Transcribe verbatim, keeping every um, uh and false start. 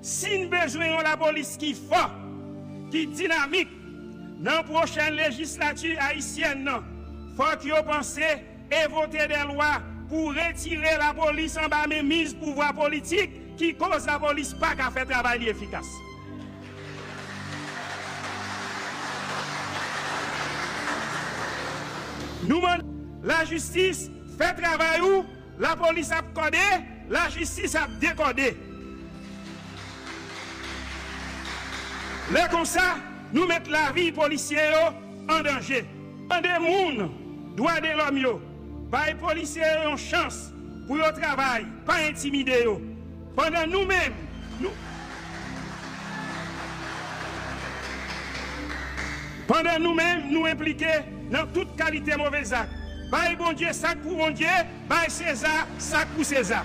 Si n bezwen yon lapolis ki fò, ki dinamik, nan pwochèn lejislati ayisyèn nan, fòk yo panse e vote dè lwa pou retire lapolis anba menmiz pouvwa politik ki koz lapolis pa ka fè travay li efikas. Nou mande lajistis fè travay ou, lapolis ap kòde, lajistis ap dekòde. Lè konsa, nou met lavi polisye yo an danje. Mande moun dwa de lòm yo bay polisye yo yon chans pou yo travay, pa entimide yo. Pandan nou menm, nou, pandan nou menm, nou enplike nan tout kalite move zak. Bay Bondye sa k pou Bondye, bay Seza sa k pou Seza.